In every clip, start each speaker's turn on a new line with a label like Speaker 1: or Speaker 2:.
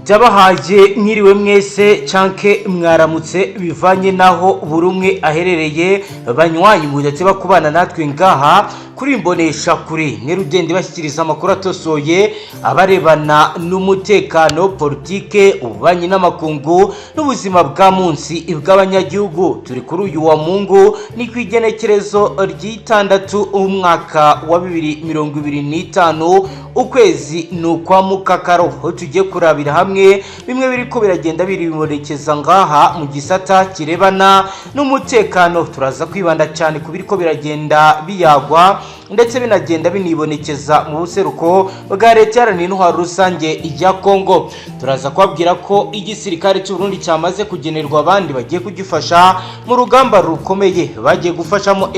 Speaker 1: Ndabahaye mwiriwe mwese canke mwaramutse, bivanye naho buri umwe aherereye. Banywanyi mudateba kubana natwe ngaha kuri Imbonesha Kure, mwe rugende bashyikiriza amakuru atosoye abarebana n'umutekano, politike, ububanyi n'amakungu n'ubuzima bwa munsi bw'abanyagihugu. Turi kuri uyu wa Mungu, ni ku igenekerezo ry'itandatu, umwaka wa 2025, ukwezi ni ukwa Mukakaro, aho tugiye kurabira hamwe bimwe biriko biragenda biribonekeza ngaha mu gisata kirebana n'umutekano. Turaza kwibanda cyane ku biriko biragenda biyagwa ndetse binagenda binibonekeza mu buseruko bwa Leta Iharanira Intwaro Rusange ya Kongo. Turaza kubabwira ko igisirikare cy'u Burundi cyamaze kugenerwa abandi bagiye kugifasha mu rugamba rukomeye bagiye gufashamo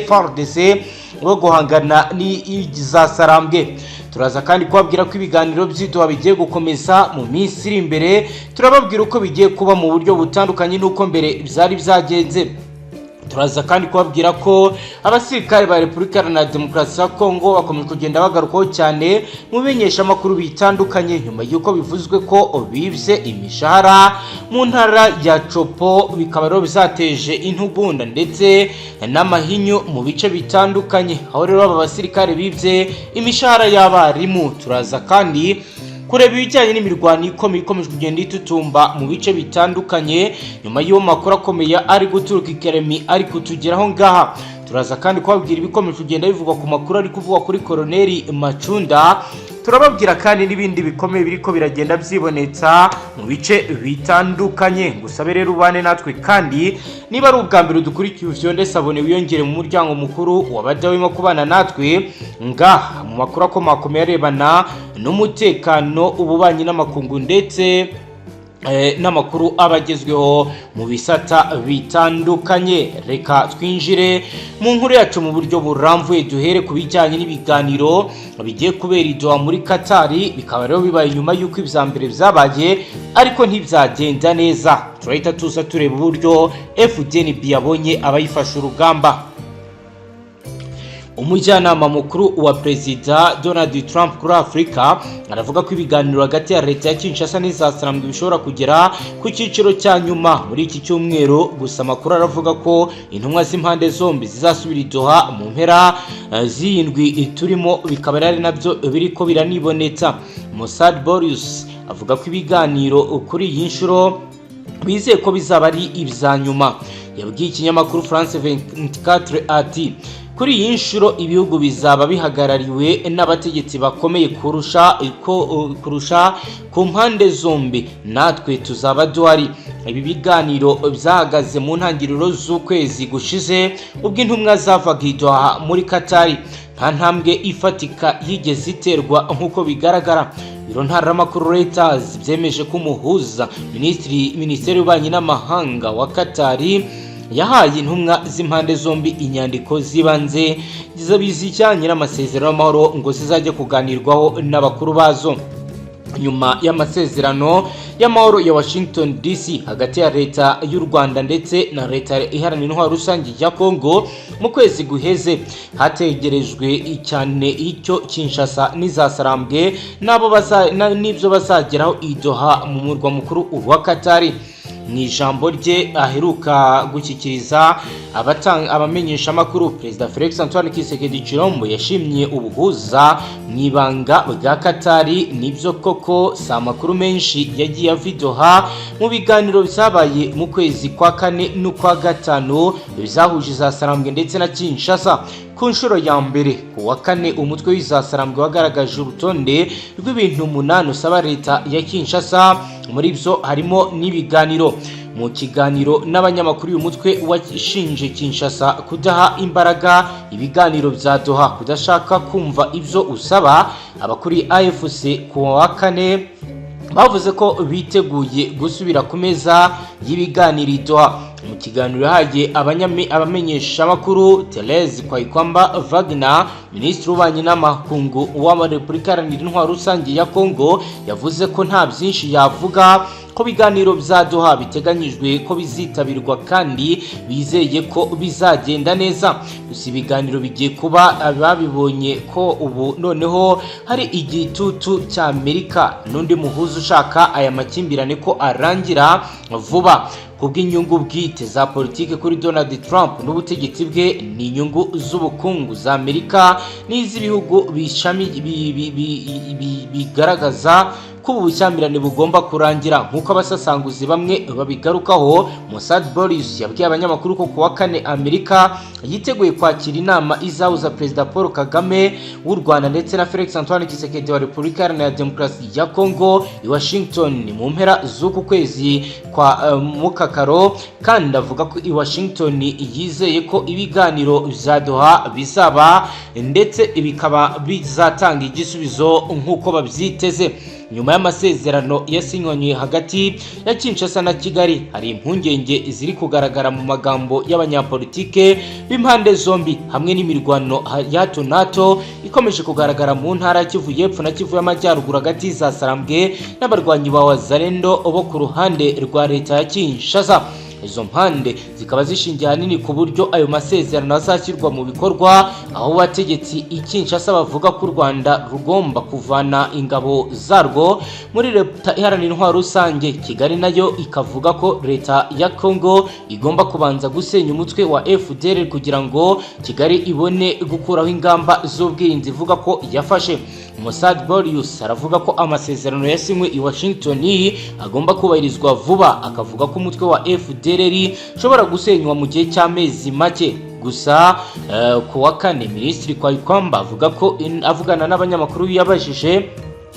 Speaker 1: FARDC rwo guhangana n'iza Sarambwe. Turaza kandi kubabwira ko ibiganiro by'i Doha bigiye gukomeza mu minsi iri imbere. Turababwira uko bigiye kuba mu buryo butandukanye n'uko mbere byari byagenze. Turaza kandi kubabwira ko abasirikare ba Repubulika Iharanira Demokarasi ya Kongo bakomeje kugenda bagarukaho cyane mu bimenyeshamakuru bitandukanye, nyuma y'uko bivuzwe ko bibye imishahara mu ntara ya Tshopo, bikaba rero bizateje intugunda ndetse n'amahinyu mu bice bitandukanye, aho rero aba basirikare bibye imishahara y'abarimu. Turaza kandi kureba ibijyanye n'imirwano ikomeye ikomeje kugenda itutumba mu bice bitandukanye, nyuma y'uwo makuru akomeye ari guturuka i Kalemie ari kutugeraho ngaha. Turaza kandi kubabwira ibikomeje kugenda bivugwa ku makuru ari kuvugwa kuri Koroneri Macunda. Turababwira kandi n'ibindi bikomeye biriko biragenda byibonetsa mu bice bitandukanye. Ngusabe rero ubane natwe, kandi niba ari ubwa mbere dukurikiye, ufyonde s'abonner, wiyongere mu muryango mukuru wabadawemo kubana natwe ngaha mu makuru akomakomeye arebana n'umutekano, ububanyi n'amakungu ndetse n'amakuru aba agezweho mu bisata bitandukanye. Reka twinjire mu nkuru yacu mu buryo burambuye, duhere ku bijyanye n'ibiganiro bigiye kubera i Doha muri Katari, bikaba rero bibaye nyuma y'uko ibya mbere byabaye ariko ntibyagenda neza. Turahita tuza tureba uburyo FDNB yabonye abayifashe urugamba. Umujyanama mukuru wa Perezida Donald Trump kuri Afurika aravuga ko ibiganiro hagati ya leta ya Kinshasa n'izasarambwe bishobora kugera ku cyiciro cya nyuma muri iki cyumweru. Gusa amakuru aravuga ko intumwa z'impande zombi zizasubira i Doha mu mpera z'indwi turimo, bikaba ari nabyo biriko biranibonetsa. Massad Boulos avuga ko ibiganiro kuri iyi nshuro bizeye ko bizaba ari ibya nyuma. Yabwiye ikinyamakuru France 24 ati: "Kuri iyi nshuro ibihugu bizaba bihagarariwe n'abategetsi bakomeye kurusha ku mpande zombi, natwe tuzaba duhari." Ibi biganiro byahagaze mu ntangiriro z'ukwezi gushize, ubwo intumwa zavaga i Doha muri Katari. Nta ntambwe ifatika yigeze iterwa nk'uko bigaragara. Biro ntaramakuru Reuters byemeje ko umuhuza, minisiteri y'ububanyi n'amahanga wa Katari, yahaye intumwa z'impande zombi inyandiko z'ibanze zijyanye n'amasezerano y'amahoro ngo zizajye kuganirwaho n'abakuru bazo. Nyuma y'amasezerano y'amahoro ya Washington DC hagati ya leta y'u Rwanda ndetse na Leta Iharanira Intwaro Rusange ya Congo mu kwezi guheze, hategerejwe cyane icyo Kinshasa n'izasarambwe n'ibyo bazageraho i Doha mu murwa mukuru wa Katari. Mu ijambo rye aheruka gushyikiriza abamenyeshamakuru, Perezida Felix Antoine Tshisekedi Tshilombo yashimye ubuhuza mu ibanga bwa Katari. Nibyo koko, si amakuru menshi yagiye ava i Doha mu biganiro byabaye mu kwezi kwa kane n'ukwa gatanu bizahuje izasarambwe ndetse na Kinshasa. Ku nshuro ya mbere, ku wa kane, umutwe w'izasarambwe wagaragaje urutonde rw'ibintu umunani usaba leta ya Kinshasa, muri byo harimo n'ibiganiro. Mu kiganiro n'abanyamakuru, uyu mutwe washinje Kinshasa kudaha imbaraga ibiganiro bya Doha, kudashaka kumva ibyo usaba. Abakuriye AFC ku wa kane bavuze ko biteguye gusubira ku meza y'ibiganiro i Doha. Mu kiganiro yahaye abamenyeshamakuru, Therese Kayikwamba Wagner, minisitiri w'ububanyi n'amakungu wa Repubulika Iharanira Intwaro Rusange ya Kongo, yavuze ko nta byinshi yavuga ko Ko biganiro bya Doha biteganyijwe ko bizitabirwa kandi bizeye ko bizagenda neza. Gusa ibiganiro bigiye kuba babibonye ko ubu noneho hari igitutu cya Amerika n'undi muhuza ushaka aya makimbirane ko arangira vuba kubw'inyungu bwite za politiki kuri Donald Trump n'ubutegetsi bwe. Ni inyungu z'ubukungu za Amerika n'iz'ibihugu bigaragaza ko ubu bushyamirane bugomba kurangira, nk'uko abasasanguzi bamwe babigarukaho. Massad Boulos yabwiye abanyamakuru ko kuwa kane Amerika yiteguye kwakira inama izahuza Perezida Paul Kagame w'u Rwanda ndetse na Felix Antoine Tshisekedi wa Repubulika Iharanira Demokarasi ya Congo i Washington mu mpera z'uku kwezi kwa Mukakaro. Kandi avuga ko i Washington yizeye ko ibiganiro bya Doha bizaba ndetse bikaba bizatanga igisubizo nk'uko babyiteze. Nyuma y'amasezerano yasinywe hagati ya Kinshasa na Kigali, hari impungenge ziri kugaragara mu magambo y'abanyapolitike b'impande zombi, hamwe n'imirwano ya hato na hato ikomeje kugaragara mu ntara ya Kivu y'Epfo na Kivu y'Amajyaruguru hagati za Sarambwe n'abarwanyi ba Wazalendo bo ku ruhande rwa leta ya Kinshasa. Izo mpande zikaba zishingiye ahanini ku buryo ayo masezerano azashyirwa mu bikorwa, aho abategetsi i Kinshasa bavuga ko u Rwanda rugomba kuvana ingabo zarwo muri Leta Iharanira Intwaro Rusange. Kigali nayo ikavuga ko leta ya Congo igomba kubanza gusenya umutwe wa FDLR kugira ngo Kigali ibone gukuraho ingamba z'ubwirinzi ivuga ko yafashe. Massad Boulos aravuga ko amasezerano yasinywe i Washington agomba kubahirizwa vuba, akavuga ko umutwe wa FDLR ushobora gusenywa mu gihe cy'amezi make gusa. Ku wa kane, Minisitiri Kayikwamba avuga ko avugana n'abanyamakuru yabajije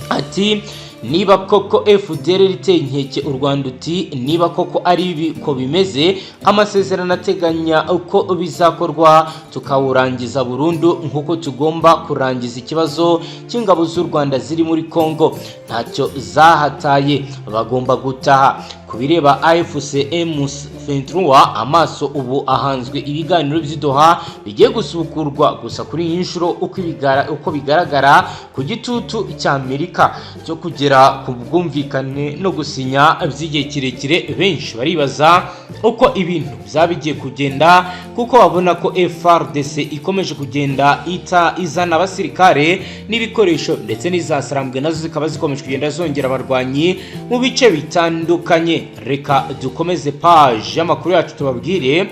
Speaker 1: ati: "Niba koko FDLR iteye inkeke u Rwanda?" Uti: "Niba koko ari ko bimeze, amasezerano ateganya uko bizakorwa, tukawurangiza burundu nk'uko tugomba kurangiza ikibazo cy'ingabo z'u Rwanda ziri muri Congo. Ntacyo zahataye, bagomba gutaha." Ku bireba AFC M23, amaso ubu ahanzwe ibiganiro by'i Doha bigiye gusubukurwa, gusa kuri iyi nshuro uko bigaragara ku gitutu cy'Amerika cyo kugera ku bwumvikane no gusinya by'igihe kirekire. Benshi baribaza uko ibintu byaba bigiye kugenda, kuko babona ko FARDC ikomeje kugenda ita izana abasirikare n'ibikoresho, ndetse n'izasarambwe nazo zikaba zikomeje kugenda zongera abarwanyi mu bice bitandukanye. Reka dukomeze page y'amakuru yacu, tubabwire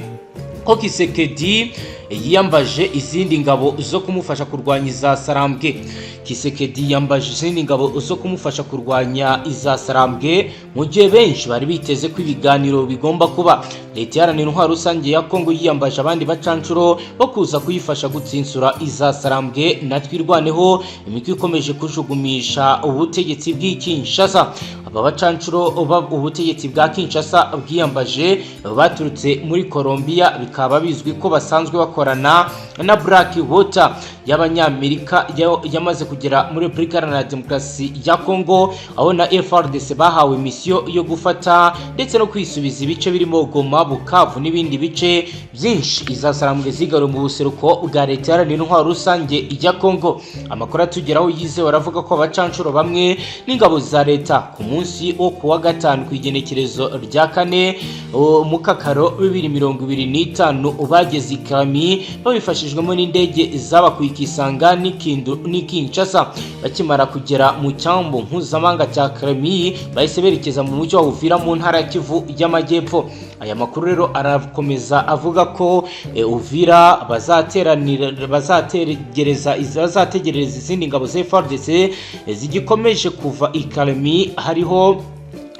Speaker 1: ko Tshisekedi yiyambaje izindi ngabo zo kumufasha kurwanya iza Sarambwe. Tshisekedi yiyambaje izindi ngabo zo kumufasha kurwanya iza Sarambwe mu gihe benshi bari biteze ko ibiganiro bigomba kuba. Leta Iharanira Intwaro Rusange ya Kongo yiyambaje abandi bacanshuro bo kuza kuyifasha gutsinsura iza Sarambwe na Twirwaneho, imitwe ikomeje kujugumisha ubutegetsi bw'i Kinshasa. Aba bacanshuro ubutegetsi bwa Kinshasa bwiyambaje baturutse muri Colombia, bikaba bizwi ko basanzwe bakorana na Black Water y'Abanyamerika yamaze kugera muri Repubulika Iharanira Demokarasi ya Congo, aho na FARDC bahawe misiyo yo gufata ndetse no kwisubiza ibice birimo Goma, Bukavu n'ibindi bice byinshi izasarambwe zigaruye mu buseruko bwa Leta Iharanira Intwaro Rusange ya Congo. Amakuru atugeraho yizewe aravuga ko abacanshuro bamwe n'ingabo za leta ku munsi wo kuwa gatanu, ku igenekerezo rya 4 Mukakaro 2025, bageze i Kalemi babifashijwemo n'indege zabakuye i Kisanga n'i Kinshasa. Bakimara kugera mu cyambu mpuzamahanga cya Kalemi, bahise berekeza mu mujyi wa Uvira mu ntara ya Kivu y'Amajyepfo. Aya makuru rero arakomeza avuga ko Uvira bazateranira bazategereza izindi ngabo za FARDC zigikomeje kuva i Kalemi, hariho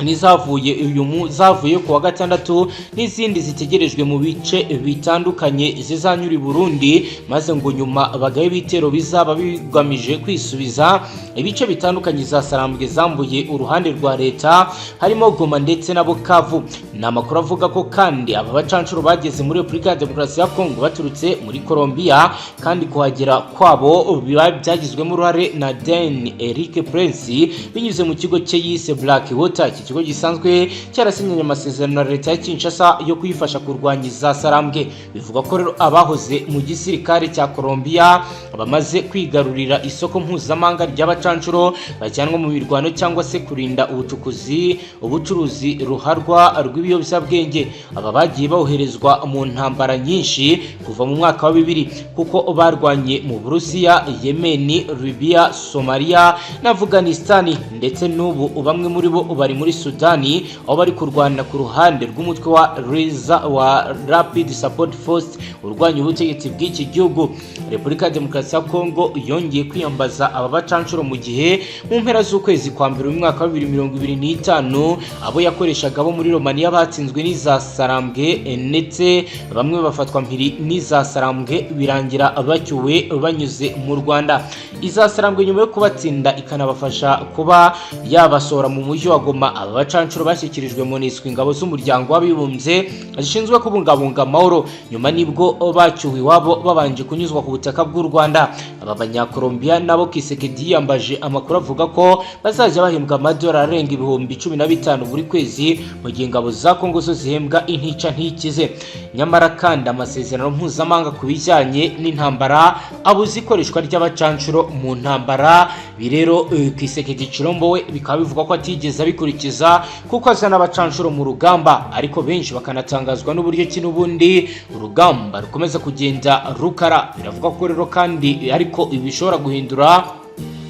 Speaker 1: n'izavuye uyu zavuye ku wa gatandatu n'izindi zitegerejwe mu bice bitandukanye zizanyura i Burundi, maze ngo nyuma bagabe ibitero bizaba bigamije kwisubiza ibice bitandukanye za Sarambwe zambuye uruhande rwa leta, harimo Goma ndetse na Bukavu. Ni amakuru avuga ko kandi aba bacanshuro bageze muri Repubulika ya Demokarasi ya Kongo baturutse muri Colombia, kandi kuhagera kwabo biba byagizwemo uruhare na Dan Eric Prince binyuze mu kigo cye yise Black Water. Iki Ikigo gisanzwe cyarasinyanye amasezerano na leta ya Kinshasa yo kuyifasha kurwanya iza Sarambwe. Bivugwa ko rero abahoze mu gisirikare cya Colombia bamaze kwigarurira isoko mpuzamahanga ry'abacanshuro bajyanwa mu mirwano cyangwa se kurinda ubucukuzi, ubucuruzi ruharwa rw'ibiyobyabwenge. Aba bagiye boherezwa mu ntambara nyinshi kuva mu mwaka wa 2000, kuko barwanye mu Burusiya, Yemeni, Libya, Somalia na Afghanistan, ndetse n'ubu bamwe muri bo bari muri Sudani, aho bari kurwana ku ruhande rw'umutwe wa Riza wa Rapid Support Force urwanya ubutegetsi bw'iki gihugu. Repubulika ya Demokarasi ya Kongo yongeye kwiyambaza aba bacanshuro mu gihe mu mpera z'ukwezi kwa mbere mu mwaka wa 2025 abo yakoreshaga bo muri Romania batsinzwe n'iza Sarambwe, ndetse bamwe bafatwa mpiri n'iza Sarambwe, birangira bacyuwe banyuze mu Rwanda. Iza Sarambwe nyuma yo kubatsinda ikanabafasha kuba yabasohora mu mujyi wa Goma, aba bacanshuro bashyikirijwe MONUSCO, ingabo z'Umuryango w'Abibumbye zishinzwe kubungabunga amahoro. Nyuma nibwo bacyuwe iwabo babanje kunyuzwa ku butaka bw'u Rwanda. Aba Banyakolombiya nabo Tshisekedi yiyambaje, amakuru avuga ko bazajya bahembwa amadolari arenga 15,000 buri kwezi, mu gihe ingabo za Kongo zo zihembwa intica ntikize. Nyamara kandi amasezerano mpuzamahanga ku bijyanye n'intambara abuza ikoreshwa ry'abacanshuro mu ntambara. Ibi rero Tshisekedi Tshilombo we bikaba bivugwa ko atigeze abikurikiza, kuko azana abacanshuro mu rugamba, ariko benshi bakanatangazwa n'uburyo ki n'ubundi urugamba rukomeza kugenda rukara. Biravuga ko rero kandi ariko ibi bishobora guhindura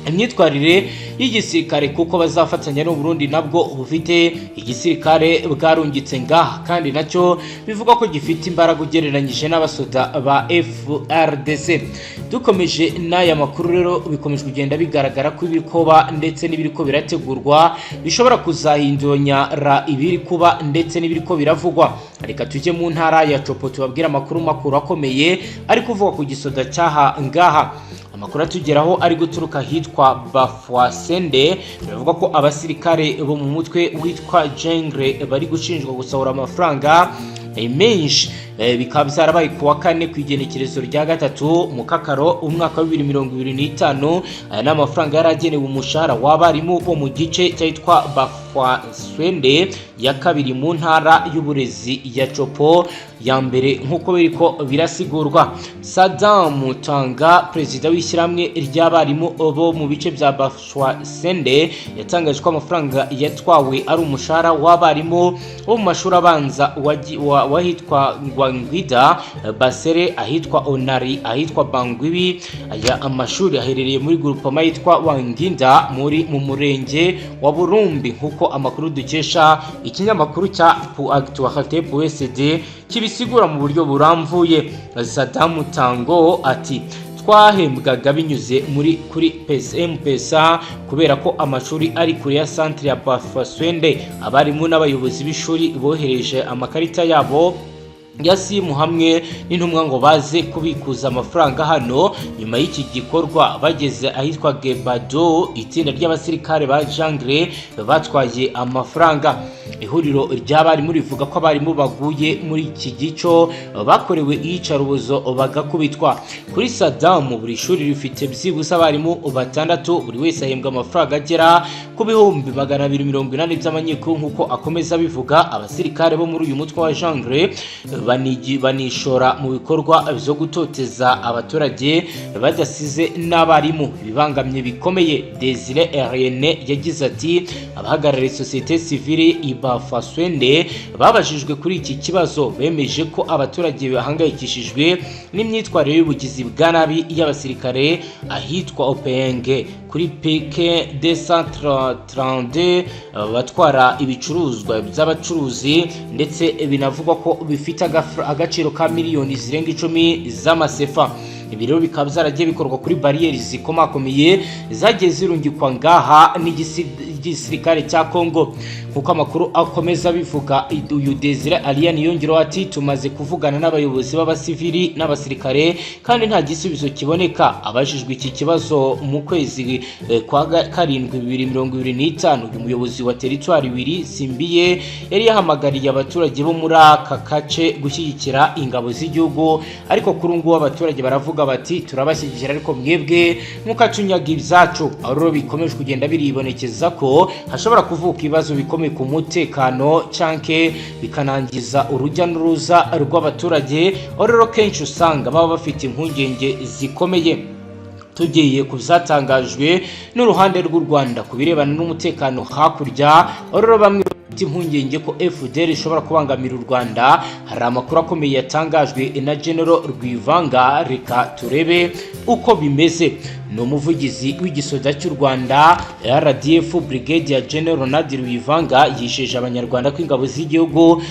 Speaker 1: imyitwarire y'igisirikare, kuko bazafatanya n'u Burundi nabwo bufite igisirikare bwarungitse ngaha, kandi nacyo bivuga ko gifite imbaraga ugereranyije n'abasoda ba FARDC. Dukomeje n'aya makuru rero, bikomeje kugenda bigaragara ko ibiri kuba ndetse n'ibiriko birategurwa bishobora kuzahinduranya ibiri kuba ndetse n'ibiriko biravugwa. Reka tujye mu ntara ya Tshopo tubabwire amakuru makuru akomeye ari kuvugwa ku gisoda cyaha ngaha. Amakuru atugeraho ari guturuka ahitwa Bafwasende, biravuga ko abasirikare bo mu mutwe witwa Jungle bari gushinjwa gusahura amafaranga menshi. Bikaba byarabaye ku wa kane, ku igenekerezo rya 3 Mukakaro umwaka wa 2025. Aya ni amafaranga yari agenewe umushahara w'abarimu bo mu gice cyitwa Bafwasende ya kabiri mu ntara y'uburezi ya Tshopo ya mbere, nk'uko biriko birasigurwa. Saddam Tanga, perezida w'ishyirahamwe ry'abarimu bo mu bice bya Bafwasende, yatangaje ko amafaranga yatwawe ari umushahara w'abarimu bo mu mashuri abanza wahitwa Ngwangwida Basere, ahitwa Onari, ahitwa Bangwibi. Aya amashuri aherereye muri grupama yitwa Wanginda muri mu murenge wa Burumbi, nk'uko amakuru dukesha ikinyamakuru cya Actualité PSD kibisigura mu buryo burambuye. Saddam Tango ati: "Twahembwaga binyuze muri kuri M-Pesa kubera ko amashuri ari kure ya centre ya Bafaswende. Abarimu n'abayobozi b'ishuri bohereje amakarita yabo ya simu hamwe n'intumwa ngo baze kubikuza amafaranga hano. Nyuma y'iki gikorwa, bageze ahitwa Gebado, itsinda ry'abasirikare ba Jungle batwaye amafaranga." Ihuriro ry'abarimu rivuga ko abarimu baguye muri iki gico bakorewe iyicarubozo, bagakubitwa. Kuri Sadamu, buri shuri rifite byibuze abarimu batandatu, buri wese ahembwa amafaranga agera ku 280,000 by'amanyekuru, nk'uko akomeza abivuga. Abasirikare bo muri uyu mutwe wa Jungle banishora mu bikorwa byo gutoteza abaturage badasize n'abarimu, ibibangamye bikomeye. Desire Rene yagize ati: "Abahagarariye sosiyete sivile Ibafaswende babajijwe kuri iki kibazo bemeje ko abaturage bahangayikishijwe n'imyitwarire y'ubugizi bwa nabi y'abasirikare ahitwa Openge kuri PK de 132, batwara ibicuruzwa by'abacuruzi, ndetse binavugwa ko bifite agaciro ka miliyoni zirenga 10 z'amasefa. Ibi rero bikaba byaragiye bikorwa kuri bariyeri zikomakomeye zagiye zirungikwa ngaha n'igisirikare cya Congo, nk'uko amakuru akomeza abivuga. Uyu Desire Aliane yongeraho ati: "Tumaze kuvugana n'abayobozi b'abasivili n'abasirikare kandi nta gisubizo kiboneka." Abajijwe iki kibazo mu kwezi kwa karindwi 2025, uyu muyobozi wa teritwari Wiri Simbiye yari yahamagariye abaturage bo muri aka gace gushyigikira ingabo z'igihugu, ariko kuri ubu ngubu abaturage baravuga bati: "Turabashyigikira, ariko mwebwe mukatunyaga ibyacu." Aho rero bikomeje kugenda biribonekeza ko ko hashobora kuvuka ibibazo bikomeye ku mutekano canke bikanangiza urujya n'uruza rw'abaturage, aho rero kenshi usanga baba bafite impungenge zikomeye. Tugiye ku byatangajwe n'uruhande rw'u Rwanda ku birebana n'umutekano hakurya, aho rero bamwe bafite impungenge ko FDLR ishobora kubangamira u Rwanda, hari amakuru akomeye yatangajwe na General Rwivanga. Reka turebe uko bimeze. Ni umuvugizi w'igisoda cy'u Rwanda, RDF, Brigadier General Ronald Rwivanga, yijeje Abanyarwanda ko ingabo z'igihugu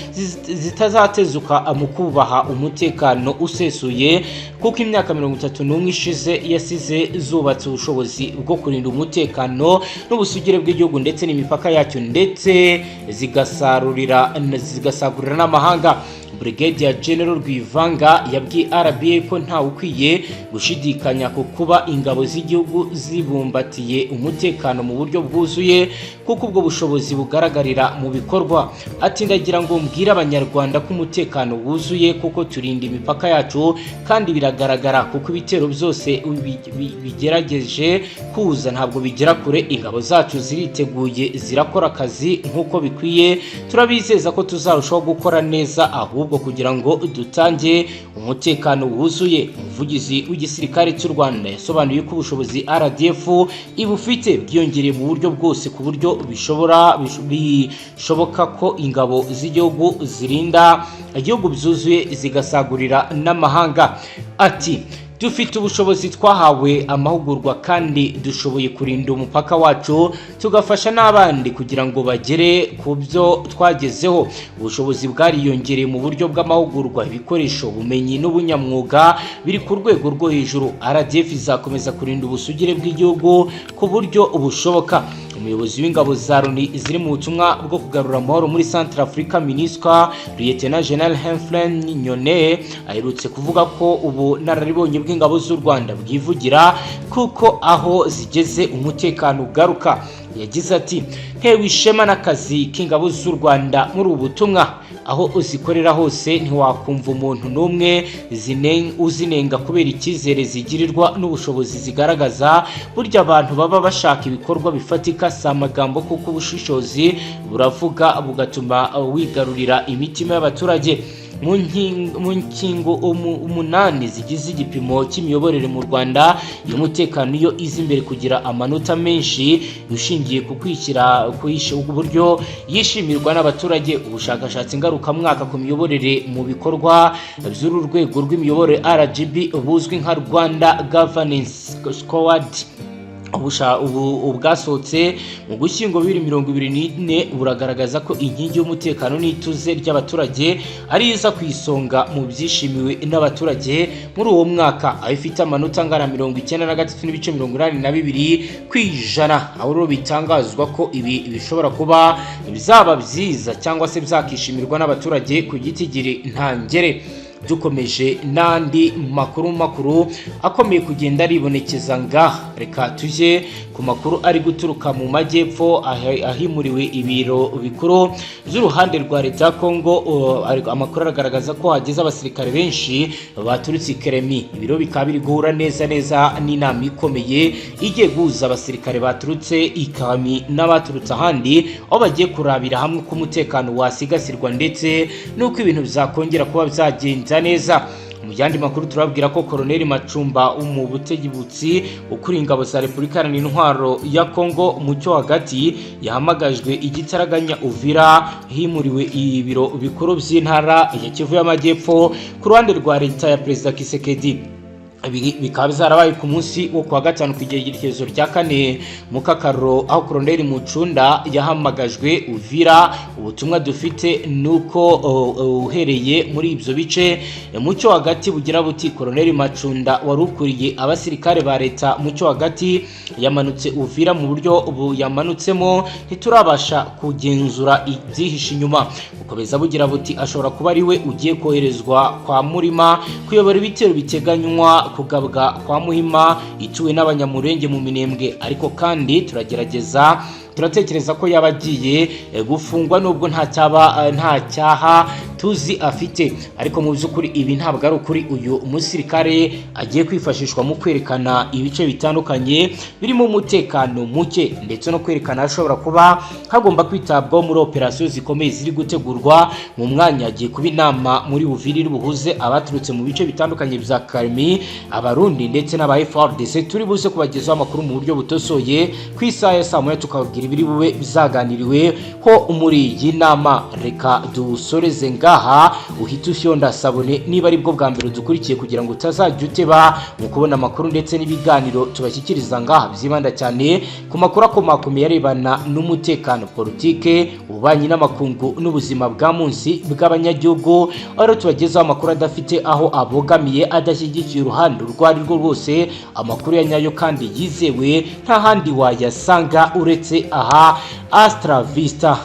Speaker 1: zitazatezuka mu kubaha umutekano usesuye, kuko imyaka 31 ishize yasize zubatse ubushobozi bwo kurinda umutekano n'ubusugire bw'igihugu ndetse n'imipaka yacyo, ndetse zigasagurira n'amahanga. Brigadier General Rwivanga yabwiye RBA ko ntawe ukwiye gushidikanya ku kuba ingabo z'igihugu zibumbatiye umutekano mu buryo bwuzuye, kuko ubwo bushobozi bugaragarira mu bikorwa. Ati: "Ndagira ngo mbwire Abanyarwanda ko umutekano wuzuye, kuko turinda imipaka yacu kandi biragaragara, kuko ibitero byose bigerageje kuza ntabwo bigera kure. Ingabo zacu ziriteguye, zirakora akazi nk'uko bikwiye. Turabizeza ko tuzarushaho gukora neza ahubwo kugira ngo dutange umutekano wuzuye." Umuvugizi w'igisirikare cy'u Rwanda yasobanuye ko ubushobozi RDF ibufite bwiyongereye mu buryo bwose, ku buryo bishoboka ko ingabo z'igihugu zirinda igihugu byuzuye, zigasagurira n'amahanga. Ati: "Dufite ubushobozi, twahawe amahugurwa kandi dushoboye kurinda umupaka wacu, tugafasha n'abandi kugira ngo bagere ku byo twagezeho. Ubushobozi bwariyongereye mu buryo bw'amahugurwa, ibikoresho, ubumenyi n'ubunyamwuga biri ku rwego rwo hejuru. RDF izakomeza kurinda ubusugire bw'igihugu ku buryo bushoboka." Umuyobozi w'ingabo za Loni ziri mu butumwa bwo kugarura amahoro muri Central Africa, MINUSCA, Lieutenant General Humphrey Nyone, aherutse kuvuga ko ubunararibonye bw'ingabo z'u Rwanda bwivugira, kuko aho zigeze umutekano ugaruka. Yagize ati: "Ntewe ishema n'akazi k'ingabo z'u Rwanda muri ubu butumwa. Aho uzikorera hose ntiwakumva umuntu n'umwe uzinenga kubera icyizere zigirirwa n'ubushobozi zigaragaza. Burya abantu baba bashaka ibikorwa bifatika, si amagambo, kuko ubushishozi buravuga bugatuma wigarurira imitima y'abaturage." Mu nkingo 8 zigize igipimo cy'imiyoborere mu Rwanda, y'umutekano iyo iza imbere kugira amanota menshi, ushingiye ku kwishyira uburyo yishimirwa n'abaturage. Ubushakashatsi ngarukamwaka ku miyoborere mu bikorwa by'uru rwego rw'imiyoborere RGB, buzwi nka Rwanda Governance Scorecard, ubu bwasohotse mu Gushyingo 2024, buragaragaza ko inkingi y'umutekano n'ituze ry'abaturage ari iza ku isonga mu byishimiwe n'abaturage muri uwo mwaka, aho ifite amanota angana 93.82%. Aho rero bitangazwa ko ibi bishobora kuba byaba byiza cyangwa se byakishimirwa n'abaturage ku gitigiri ntangere. Dukomeje n'andi makuru akomeye kugenda aribonekeza ngaha, reka tujye ku makuru ari guturuka mu majyepfo, ahimuriwe ibiro bikuru by'uruhande rwa leta ya Kongo. Amakuru aragaragaza ko hageze abasirikare benshi baturutse i Keremi. Ibiro bikaba biri guhura neza neza n'inama ikomeye igiye guhuza abasirikare baturutse i Kami n'abaturutse ahandi, aho bagiye kurabira hamwe uko umutekano wasigasirwa ndetse n'uko ibintu bizakongera kuba byagenza neza. Mu yandi makuru, turababwira ko Koloneli Macumba mu butegetsi ukuriye ingabo za Repubulika Iharanira Intwaro ya Kongo mu cyo hagati yahamagajwe igitaraganya Uvira, himuriwe ibiro bikuru by'intara ya Kivu y'Amajyepfo ku ruhande rwa leta ya Perezida Tshisekedi. Ibi bikaba byarabaye ku munsi wo kuwa gatanu ku igerekezo rya 4 mu Kakaro, aho Koloneli Mucunda yahamagajwe Uvira. Ubutumwa dufite ni uko uhereye muri ibyo bice mu cyo hagati bugira buti: "Koloneli Macunda wari ukuriye abasirikare ba leta mu cyo hagati yamanutse Uvira. Mu buryo ubu yamanutsemo ntiturabasha kugenzura ibyihishe inyuma." Bukomeza bugira buti: "Ashobora kuba ari we ugiye koherezwa kwa Murima kuyobora ibitero biteganywa kugabwa kwa Muhima ituwe n'Abanyamurenge mu Minembwe. Ariko kandi turagerageza, turatekereza ko yaba agiye gufungwa, nubwo nta cyaba, nta cyaha Tuzi afite. Ariko mu by'ukuri ibi ntabwo ari ukuri. Uyu musirikare agiye kwifashishwa mu kwerekana ibice bitandukanye birimo umutekano muke, ndetse no kwerekana ashobora kuba hagomba kwitabwaho muri operasiyo zikomeye ziri gutegurwa. Mu mwanya agiye kuba inama muri Buviri iri buhuze abaturutse mu bice bitandukanye bya Kalemi, Abarundi ndetse n'aba FARDC. Turi buze kubagezaho amakuru mu buryo butosoye ku isaha ya saa 1, tukababwira ibiri bube bizaganiriwe ho muri iyi nama. Reka dusoreze ngaha. Uhite ufyonda s'abonner niba ari bwo bwa mbere dukurikiye, kugira ngo utazajya uteba mu kubona amakuru ndetse n'ibiganiro tubashyikiriza ngaha, byibanda cyane ku makuru akomakomeye arebana n'umutekano, politike, ububanyi n'amakungu n'ubuzima bwa munsi bw'abanyagihugu, aho tubagezaho amakuru adafite aho abogamiye, adashyigikiye uruhande urwo ari rwo rwose, amakuru ya nyayo kandi yizewe, nta handi wayasanga uretse aha Astra Vista.